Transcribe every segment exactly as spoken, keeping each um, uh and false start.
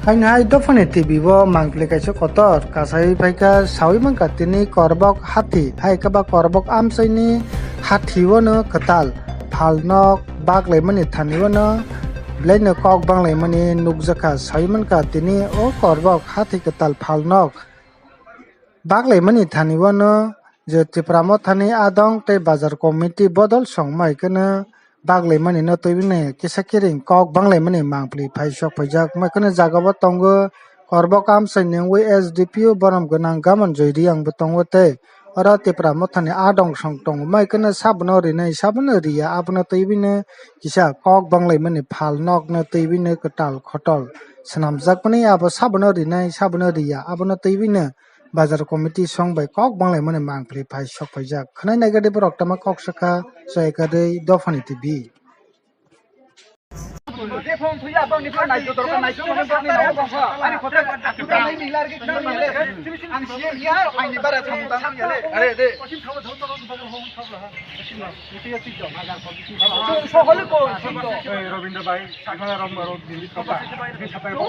Haini hai dophani T V o mangpili kaisa kotor kasai phaikha, saui mankha tini korbok hathi, hai khe ba korbok amchaini hathi o no kwtal phalnok baklaimani thani o no belai no kok banglaimani nukjakha, saui mankha tini o korbok hathi kwtal phalnok baklaimani thani o no je Tipra Mothani adong tei bazar committee bodol song mai kheno baklaimani no twiwi no kisa kiring kok banglaimani mangpili phai sok phaijak mai kheno jaga o tongo korbok amchai ni wngwi S D P O borom gwnang Gaman Joy Reang bo tongo tei oro Tipra Mothani adong song tongo mai kheno sabono rinai sabono riya abono twiwi no kisa kok banglaimani phalnok no twiwi no kwtal khotol swnamjakmani abo sabono rinai sabono riya abono twiwi no bazar committee song bai kok banglaimani mangpili phai sok phaijak. Khwnai naikha de borok tama kok sakha, chai kha de dophani T V. Ei, Robindra bhai, এখানে রং মারো, দিল্লি ছাপা, দিল্লি ছাপা এবং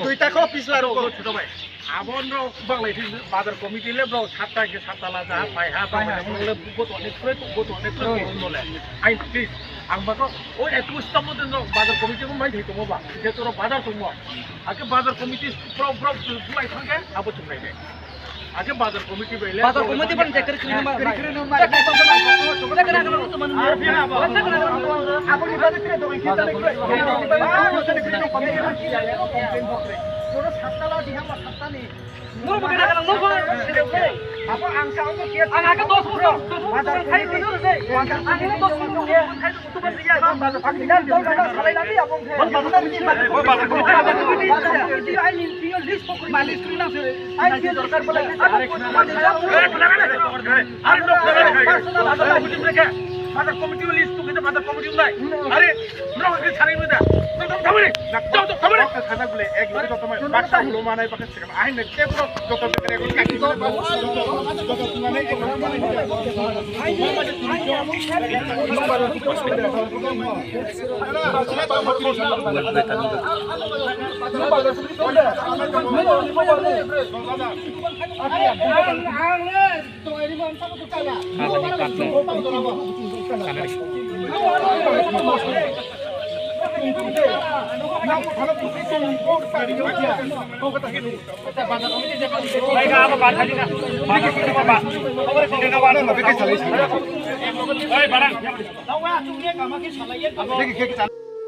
দুইটা কো পিছলা রো, ছোট ভাই। Abon rok bang lai bazar committee le bro satta ke satta la ja pai ha bang lai le bugot onek kre bugot onek kre no le. Ai please, ang ba ko o etu stamo den bazar committee mo mai thai tomo ba je toro bazar tomo. Ake bazar committee pro pro lai thangke abo chung lai de. Ake bazar committee bai le. Bazar committee ban dekar kri ma. Kri kri ma. Dekar kri ma. Dekar kri ma. Ar phi na ba. Dekar kri ma. Abo ni bazar kri do ki ta le. Abo ni bazar kri do ki ta le. Toro satta la di hama satta ni. Noro ba kana kana noro. Abo ang sa abo ki. Ang ake dos bosor, dos bosor khai noro de. Ang dos bosor khai.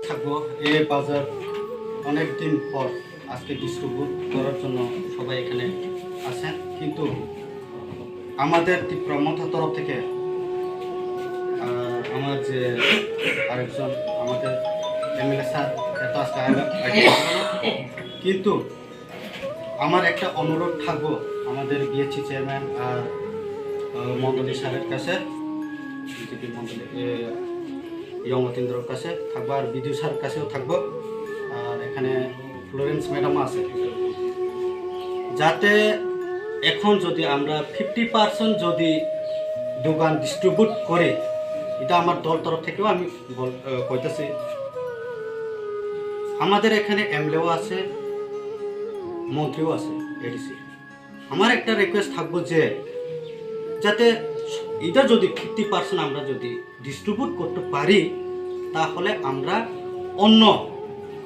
থাকবো। এই বাজার অনেক দিন পর আজকে ডিস্ট্রিবিউট করার জন্য সবাই এখানে আছেন, কিন্তু আমাদের ত্রিপুরা মথা তরফ থেকে, আহ, আমার যে আরেকজন আমাদের এমএলএ স্যার, এত আজকে আগে, আগে, কিন্তু আমার একটা অনুরোধ থাকবো আমাদের বিএসসি চেয়ারম্যান আর, আহ, মণ্ডলী স্যারের কাছে, বিজেপি মণ্ডলী, এ, ইয়ং অতীন্দ্রর কাছে থাকবো আর বিডিও স্যারের কাছেও থাকবো। আর এখানে ফ্লোরেন্স ম্যাডামও আছে, যাতে এখন যদি আমরা ফিফটি পার্সেন্ট যদি দোকান ডিস্ট্রিবিউট করি, এটা আমার দল তরফ থেকেও আমি বল-, আহ, কইতেছি। আমাদের এখানে এমএলএও আছে, মন্ত্রীও আছে, এডিসি। আমার একটা রিকোয়েস্ট থাকবো যে যাতে এটা যদি ফিফটি পার্সেন্ট আমরা যদি ডিস্ট্রিবিউট করতে পারি, তাহলে আমরা অন্য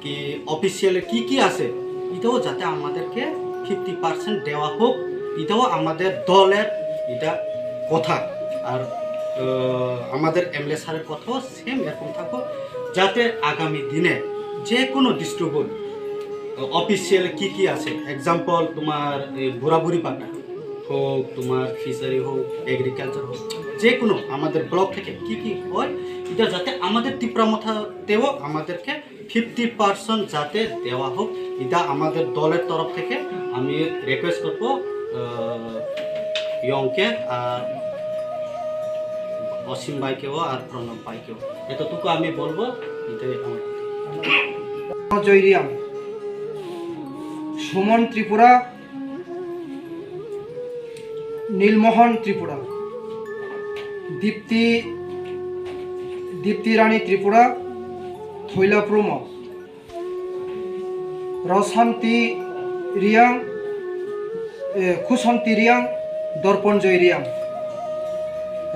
কি অফিসিয়ালে কি কি আছে, এটাও যাতে আমাদেরকে ফিফটি পার্সেন্ট দেওয়া হোক, এটাও আমাদের দলের এটা কথা। আর, আহ, আমাদের এমএলএ স্যারের কথাও সেম এরকম থাকো, যাতে আগামী দিনে যে কোনো ডিস্ট্রিবিউট অফিসিয়াল কি কি আছে, এক্সাম্পল তোমার, এ, বুড়াবুড়ি পাটা হোক, তোমার ফিশারি হোক, এগ্রিকালচার হোক, যে কোনো আমাদের ব্লক থেকে কি কি হয়, এটা যাতে আমাদের তিপ্রা মথাতেও আমাদেরকে ফিফটি পার্সেন্ট যাতে দেওয়া হোক, এটা আমাদের দলের তরফ থেকে আমি রিকোয়েস্ট করবো, আহ, ইয়ংকে আর অসীম ভাইকেও আর প্রণব ভাইকেও। এতটুকু আমি বলবো, এটাই আমার কথা। জয়রিয়াম, সুমন ত্রিপুরা, নীলমোহন Tripura. Dipti, Dipti Rani Tripura, Thoila Promo, Rosanti Riang, eh, Khusanti Riang, Dorponjoy Riang,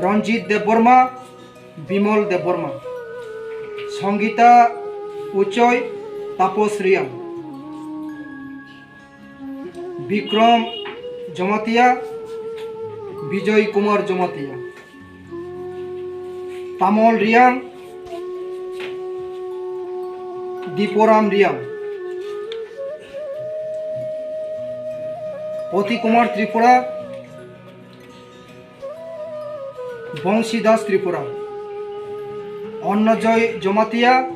Ranjit Debbarma, Bimol Debbarma, Sangita Uchoi, Tapos Riang, Bikram Jamatia, Bijoy Kumar Jamatia, Tamol Riang, Diporam Riang, Poti Kumar Tripura, Bongsi Das Tripura, Annajoy Jamatia,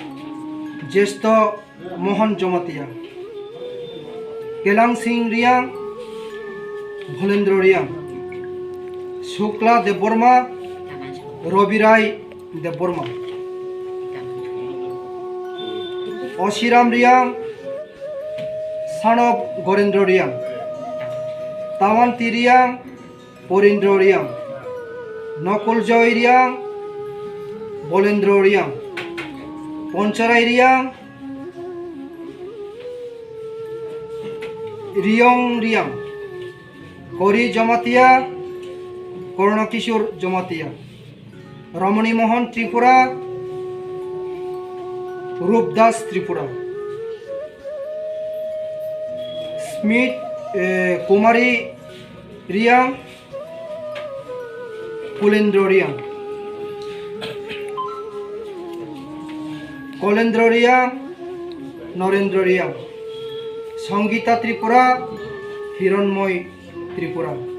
Jesto Mohan Jamatia, Kelang Singh Riang, Bholendro Riang, Sukla Debbarma, Robirai Debbarma, Osiram Riang, son of Gorendro Riang, Tawanti Riang, Porindro Riang, Nokoljoy Riang, Bolendro Riang, Ponchorai Riang, Riong Riang, Kori Jamatia, Korno Kishore Jamatia, Ramani Mohan Tripura, Rup Das Tripura, Smith, eh, Kumari Riang, Kulendro Riang, Kolendro Riang, Norendro Riang, Sangita Tripura, Hironmoi Tripura.